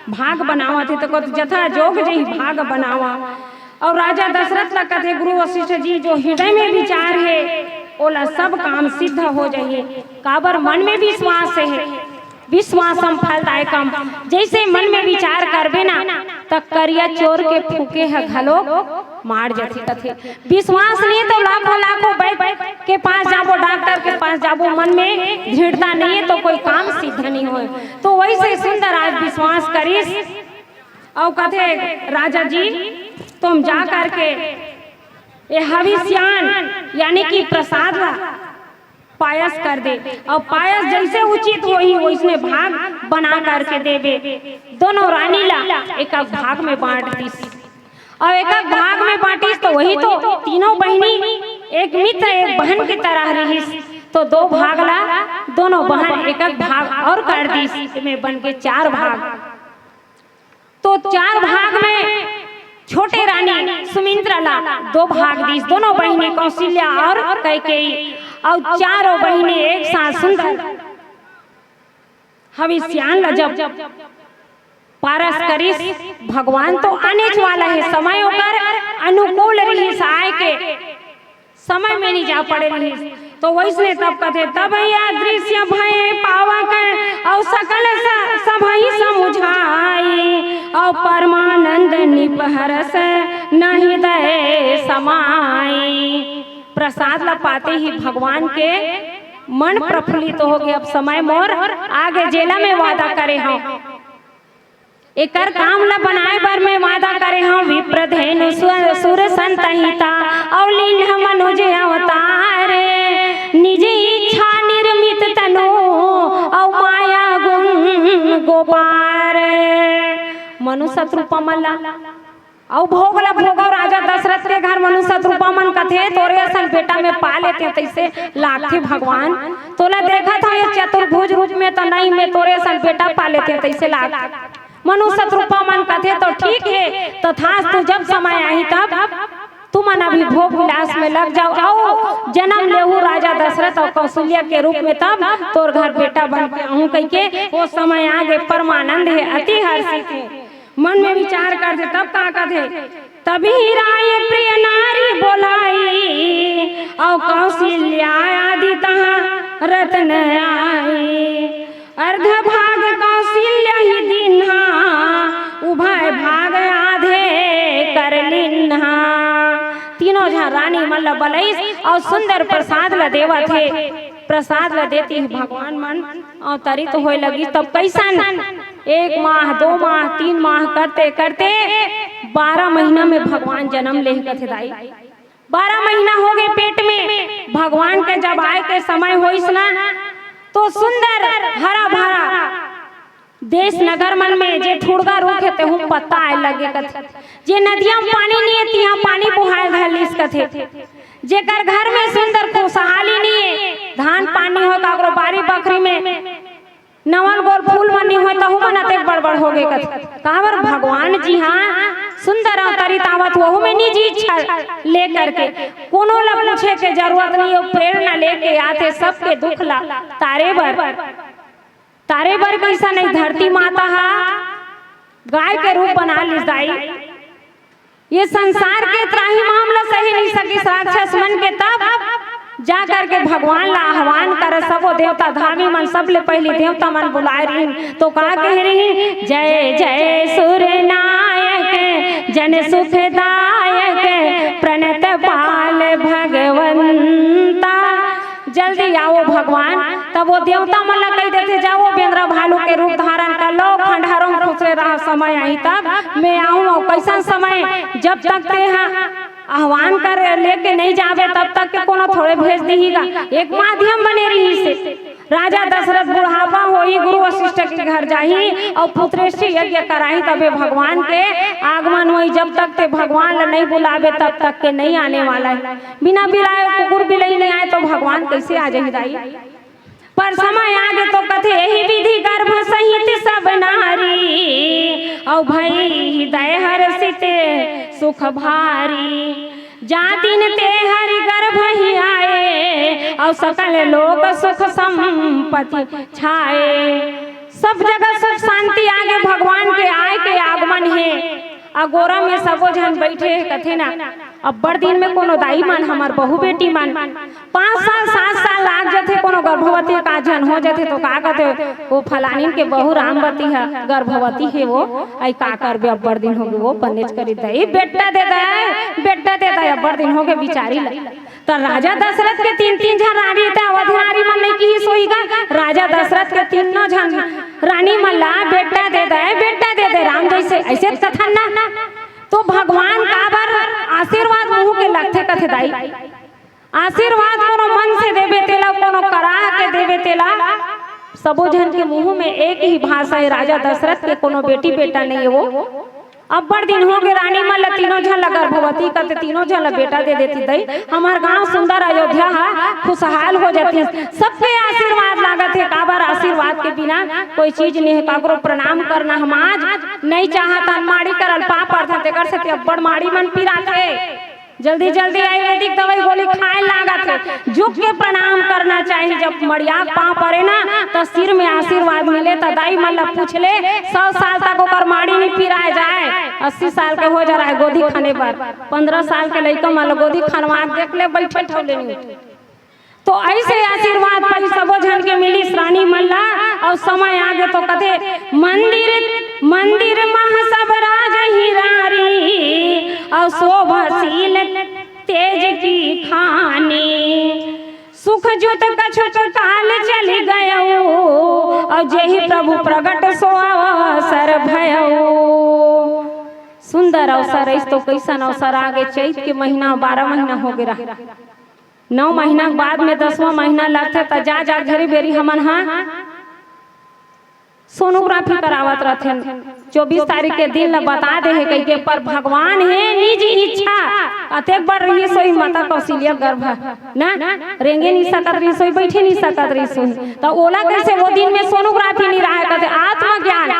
भाग बनावत हे, तो कहत, "जथा जोग जेहि भाग बनावा।" और राजा दशरथ ला कथे, "गुरु वशिष्ठ जी, जो हृदय में विचार हे, ओला सब काम सिद्ध हो जाही।" काबर मन में विश्वास हे, विश्वासम फलदायकम। जैसे मन में विचार करबे ना, त करिया चोर के फूके ह घलो मार जथे कथे। विश्वास नहीं तो लाखों लाखों वैद्य के पास जाबो, डॉक्टर के पास जाबो, मन में दृढ़ता नहीं है तो कोई काम सिद्ध नहीं होय। तो वैसे सुंदर आज विश्वास करिस। अउ कथे, "राजा जी, तुम जा करके ये हविष्यान यानी कि प्रसाद ला पायस कर दे, और पायस जैसे उचित होही वैसने भाग बना करके देबे।" दोनों रानी ला एक एक भाग में बांट दिस, और एक एक भाग में बांटिस तो वही तो तीनों बहिनी एक मित्र एक बहन की तरह रहिस, तो दो भाग ला दोनों बहन एक एक भाग और कर दिस, में बन के चार भाग। तो चार भाग में छोटे रानी सुमित्रा ला दो भाग दिस, दोनों बहिनी कौशल्या और कैकेयी, और चारों बहिनी एक साथ सुंदर हविष्यान ला जब पारस करिस, भगवान तो आनेच वाला हे, समय ओकर अनुकूल रहिस आय के, समय में नहीं जा पड़े रहिस। तो वैसने तब कथे, "तब यह दृश्य भय पावक, और सकल स-, सभई समुझाई, और परमानंद निपहरस न हृदय समाई।" प्रसाद ला पाते ही भगवान के मन प्रफुल्लित हो गए। अब समय मोर आगे, जेला में वादा करे हूँ, एकर काम ल बनाए बर मैं वादा करे हंव, विप्र धेनु सु-, सुर संत हिता, अउ लीन्ह मनुज अवतार। निज इच्छा निर्मित तनु, अउ माया गुण गोपार। मनु सतरूपा मन ला, अउ भोग ला भोगव राजा दशरथ के घर, मनु सतरूपा मन कथे, "तोरे असन बेटा मैं पा लेते, तैसे लागथे भगवान, तोला देखत हंव ये चतुर्भुज रूप में त नहीं, मैं तोरे असन बेटा पा लेते, तैसे लागथे।" मनु सतरूपा मन कथे, "तो ठीक हे, तथास्तु, जब समय आही तब तुमन अभी भोग विलास में लग जाव, अउ जन्म लेहू राजा दशरथ अउ कौशल्या के रूप में, तब तोर घर बेटा बन के आहूं," कहिके ओ समय आगे। परमानंद हे, अति हर्षित हे, मन में विचार करथे, तब का कथे, "तभी राय प्रिय नारी बोलाई, अउ कौशल्या आदि तहाँ रत्न आई।" अर्ध भाग कौशल्या ही दीन्हा, उभय भाग आधे कर लीन्हा। तीनों झन रानी मन ल बलइस अउ सुंदर प्रसाद ल देवत हे। प्रसाद ल देती ही भगवान मन अवतरित होए लगिस। तब कइसन एक माह, दो माह, तीन माह करते करते बारह महीना में भगवान जन्म लेहे कथे दाई। बारह महीना हो गए पेट में। भगवान के जब आए के समय होइस ना, तो सुंदर हरा भरा देश नगर मन में जे ठुड़गा रूख हे, तेहू पत्ता आए लगे कथे। जे नदिया में पानी नहीं हे, तिहा पानी बोहाए धर लिस कथे। जेकर घर में सुंदर खुशहाली नहीं हे, धान पानी हो, काकरो बारी बखरी में नवन गोल फूल मन नहीं होय, तहू मन अतेक बड़-बड़ हो गे कथे। काबर भगवान जी हा सुंदर अवतरित आवत, वहू में निजी इच्छा लेकर के, कोनो ला पूछे के जरूरत नहीं, वो प्रेरणा लेके आथे सबके दुख ला तारे बर। तारे बर कइसन नहीं, धरती माता हा गाय के रूप बना लिस दाई। ये संसार के त्राही मामला सही नहीं सकिस राक्षस मन के, तब जा करके भगवान ला आह्वान कर, सबो देवता धामी मन, सबले पहली देवता मन बुलाए रहिन, तो का कह रहिन, "जय जय सुर नायक, जन सुखदायक, प्रणत पाल भगवंता।" जल्दी आओ भगवान। तब वो देवता मन ला कहि देथे, जाओ बेंदरा भालू के रूप धारण कर लो, खंडहरों में खुसरे रहा, समय आही तब मैं आहूँ। अउ कइसन समय? जब तक तेहा आह्वान कर लेके नइ जाबे, तब तक के कोनो थोड़े भेज दिही गा। एक माध्यम बने रहिसे। राजा दशरथ बुढ़ापा होही, गुरु वशिष्ठ के घर जाही अउ पुत्रेष्टि यज्ञ कराही, तभे भगवान के आगमन होही। जब तक ते भगवान ला नइ बुलाबे, तब तक के नइ आने वाला हे। बिना बिलाए कुकुर बिलई नइ आए तो भगवान कइसे आ जाही दाई? पर समय आगे तो कथे, एही विधि गर्भ सहित सब नारी, अउ भई हृदय हर्षित सुख भारी। जा दिन ते हरि गर्भ ही आए, अउ सकल लोक सुख संपत्ति छाए। सब जगह सुख शांति आगे, भगवान के आए के आगमन हे। अगोरा में सबो झन बइठे हे, कथे ना, अब्बड़ दिन में कोनो दाई मन, हमर बहू बेटी मन, पाँच साल, सात साल लाग जथे, कोनो गर्भवती का झन हो जथे, तो का कथे, वो फलानिन के बहू रामवती ह, गर्भवती हे वो, अई का करबे, अब्बड़ दिन होगे, वो बनेच करी दाई, बेटा दे दे, बेटा दे दे, अब्बड़ दिन होगे बिचारी ला। त राजा दशरथ के तीन, तीन झन रानी, त अवध नारी मन नइ किहिस होही गा, राजा दशरथ के तीनों झन रानी मन ला, बेटा दे दे, बेटा दे दे, राम जइसे, अइसे कथन ना। तो भगवान काबर आशीर्वाद मुँह के लगथे कथे दाई? आशीर्वाद कोनो मन से देबे तेला, कोनो करा के देबे तेला। सबो झन के मुँह में एक ही भाषा हे, राजा दशरथ के कोनो बेटी बेटा नइ हे वो। अब्बड़ दिन होगे रानी मन ला, तीनों झन ला गर्भवती करते, तीनों झन ला बेटा दे देतिस दाई। हमर गांव सुंदर अयोध्या ह खुशहाल हो जातिस। सबके आशीर्वाद लागत हे, काबर आशीर्वाद के बिना कोई चीज नइ हे। काकरो प्रणाम करना हम आज नइ चाहत हन, माड़ी करल पाप परथे, तेकर सेती अब्बड़ माड़ी मन पिराथे। जल्दी जल्दी आयुर्वेदिक दवाई गोली खाए लागत हे। झुक के प्रणाम करना चाहिए। जब मड़िया के पाँव परे ना, त सिर में आशीर्वाद मिले। त दाई मन ला पूछ ले, सौ साल तक ओकर माड़ी नइ पिराए जाए, अस्सी साल के हो जा रहा है गोदी खने बर, पन्द्रह साल के लइका मन ला गोदी खनवा के देख ले, बइठे ठउले नइ। तो अइसे आशीर्वाद पाई सबो झन के मिलिस रानी मन ला। अउ समय आगे तो कथे, मंदिर, मंदिर मह सब राज ही रारी, अउ शोभशील तेज की खानी। सुख जुत कछुक काल चलि गयउ, अउ जेहि प्रभु प्रगट सो अवसर भयउ। सुंदर अवसर, अइस तो कइसन अवसर आगे, चैत के महीना, बारह महीना होगे रहा, नौ महीना के बाद में दसवां महीना लगथे, त जा जा घरी बेरी हमन हा सोनोग्राफी करावत रथेन। चौबीस तारीख के दिन ला बता दे हे कहिके, पर भगवान हे निज इच्छा। अतेक बड़ रहिस होही माता कौशल्या गर्भ, ना रेंगे नइ सकत रहिस होही, बइठे नइ सकत रहिस होही, त ओला कइसे वो दिन में सोनोग्राफी नइ रहा हे कथे। आत्मज्ञान,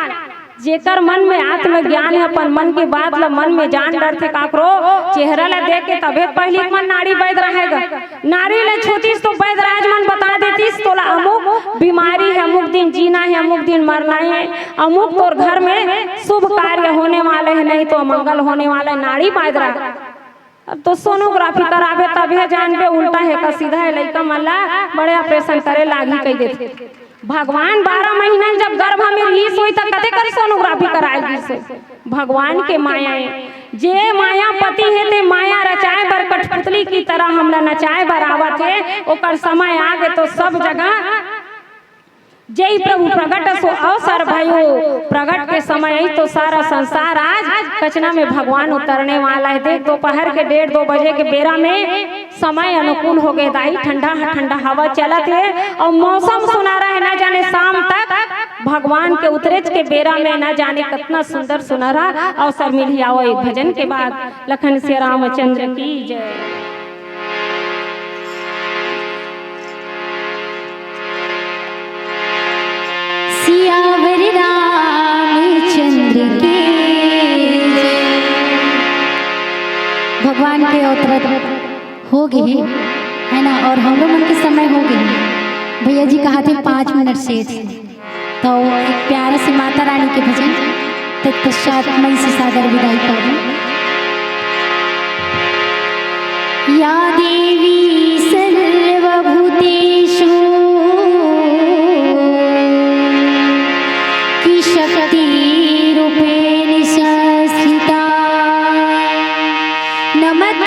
जेकर मन में आत्मज्ञान हे, अपन मन के बात ला मन में जान डरथे काकरो, चेहरा ला देख के, तभे पहिली के मन नाड़ी वैद रहा हे गा। नाड़ी ला छूतिस तो वैदराज मन बता देतिस, तोला अमुक बीमारी हे, अमुक दिन जीना हे, अमुक दिन मरना हे, अमुक तोर घर में शुभ कार्य होने वाले हे, नहीं तो अमंगल होने वाला हे, नाड़ी वैद रहा। अब तो सोनोग्राफी कराबे तभे जानबे, उल्टा हे का सीधा हे, लइका मन ला बड़े ऑपरेशन करे लागही कहि देथे। भगवान बारह महीना जब गर्भ में रहिस होही, त कते कर सोनोग्राफी कराए गिस होही? भगवान के माया हे। जे मायापति हे, ते माया रचाए बर कठपुतली की तरह हमला नचाए बर आवत हे। ओकर समय आगे तो सब जगह जय प्रभु प्रगट सो अवसर भयो। प्रगट के समय ही तो सारा संसार आज कचना में भगवान उतरने वाला हे। देख, दोपहर के डेढ़ दो बजे के बेरा में समय अनुकूल होगे दाई, ठंडा ह-, ठंडा हवा चलत हे अउ मौसम सुनहरा हे। न जाने शाम तक भगवान के उतरेच के बेरा में न जाने कतना सुंदर सुनहरा अवसर मिलही। आओ एक भजन के बाद लखन सिया रामचंद्र की जय। सियावर रामचंद्र के जय। भगवान के अवतरत होगे हे, है ना? और हमरो मन के समय होगे हे। भैया जी कहाथे पाँच मिनट सेठ, तो एक प्यारा से माता रानी के भजन, तत्पश्चात मैं से सादर विदाई पाबो। या देवी सर्वभूतेषु की शक्ति रूपेण संस्थिता। नमत